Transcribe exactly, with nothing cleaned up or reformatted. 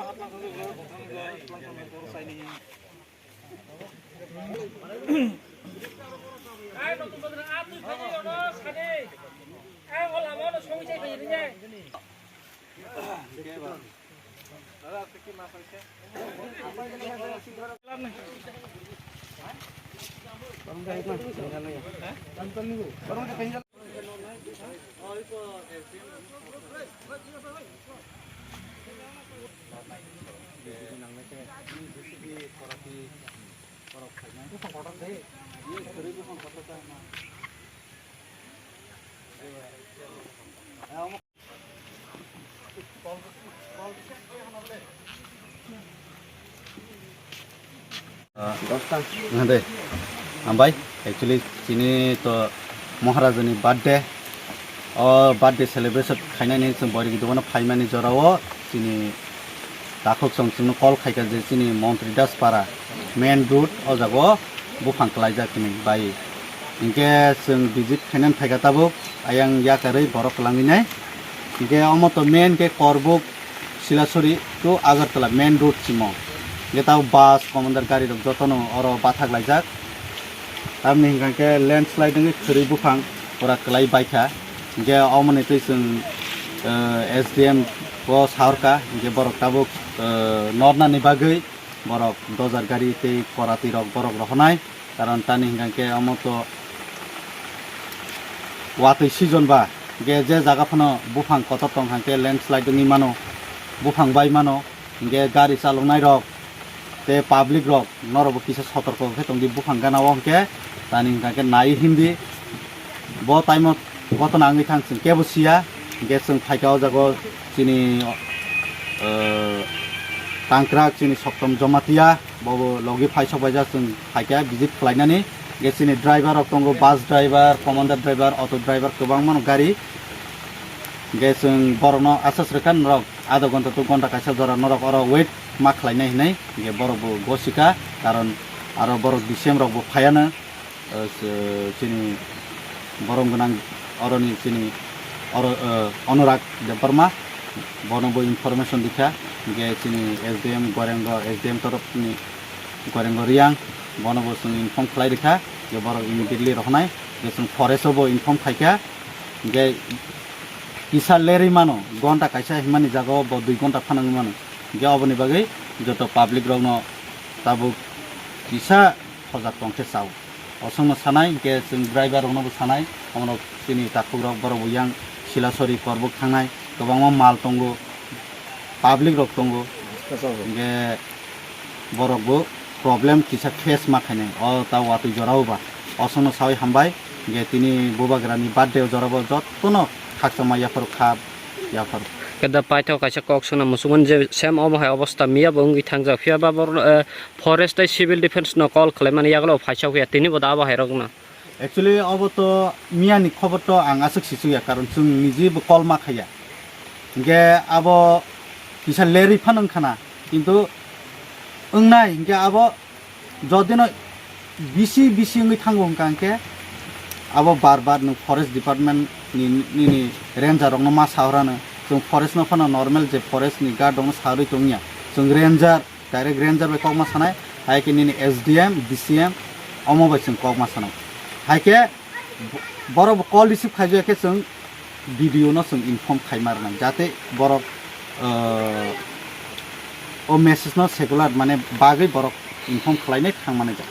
Ah, de. Hambai, actually, chini to Maharajani birthday. O birthday celebration khainani chwng boirigi dugano phaimani jorao chini takhuk chwng chwngno call khaikha je chini Montri Das Para main road o jago buphang klaijak hinwi bai. Hinkhe chwng visit khainani phaikha tabuk ayang yakarwi borok kwlangwi nai. Hinkhe omo to main khe Korbuk Silasori to Agartala main road simo. Hinkhe tabuk bus, commander gari rok jotono oro bathak laijak. Tamni hinkha khe landslide wngwi khwrwi buphang pura kwlai baikha. Hinkhe omoni twi chwng, eh, S D M o sahorkha, hinkhe borok tabuk, eh, nornani bagwi borok dojar gari tei korati rok borok rohonai. Karon tani hinkha khe omo to watwi season ba, hinkhe je jaga phano buphang kotor tong hinkha khe landslide wngwi mano, buphang bai mano. Hinkhe gari chaloknai rok tei public rok norokbo kisa sotorko khe tongdi buphang gana o hinkhe tani hinkha khe nai hindi bo taimo gotona wngwi thang chwng kebo siya. Hinkhe chwng phaikha o jago chini, eh, tangkrak chini Soktom Jomatia bobo logi phaisok baijak chwng phaikha visit khlainani. Hinkhe chini driver rok tongo, bus driver, commander driver, auto driver kwbangmano gari. Hinkhe chwng borokno aswk swrwkha norok adha ghonta to ghonta kaisa jora norok oro wait ma khlainai hinwi, hinkhe borok bo gosika, karon aro borok D C M rok bo phaiano, eh, se-, chini borom gwnang oroni chini oro, eh, Anurag Debbarma, bono bo information dikha, hinkhe chini S D M Gorengo, S D M torop ni Gorengo Riang, bono bo chwng inform khlai rikha, je borok immediately rohonai, je chwng forest o bo inform khaikha, hinkhe kisa lerwi mano, ghonta kaisa himani jaga o bo dui ghonta phanangwi mano. Hinkhe oboni bagwi joto public rokno tabuk kisa hojak tongkhe chao. Osongno sanai, hinkhe chwng driver rokno bo sanai, omono chini takhuk rok borok bo yang Silasori Korbuk thangnai, kwbangma mal tongo, public rok tongo, hinkhe borok bo problem kisa face ma khainai, o ta watwi jora o ba. Osongno sawi hambai, hinkhe tini bubagrani birthday o jora bo jottono khakchangma yaphar kha, yaphar. Keda paithak kaisa kok sona muchungmani je sem omo hai obosta miya bo wngwi thangjak, phiya ba borok, eh, forest tei civil defense no call khlaimani yagulo phaisa phiya tini bo da abo hai rok no. Actually, obo to miyani khobor to ang aswk sichukya, karon chwng niji bo call ma khaiya. Hinkhe abo kisa lerwi phano wngkhana, kintu wngnai hinkhe abo jodino bisi bisi wngwi thango hwnkha hinkhe abo bar bar nwng forest department ni, nini ranger rokno ma sahorano, chwng forest no phano normal je forest ni guard rokno saharwi tongya, chwng ranger direct ranger bai kokma sanai, hai khe nini S D M, D C M, omo bai chwng kokma sanai. Hai khe bo-, borok bo call receive khaijak khe chwng B D O no chwng inform khaima rwnai, jate borok, eh, o message no secular mane bagwi borok inform khlainai thangmani ja.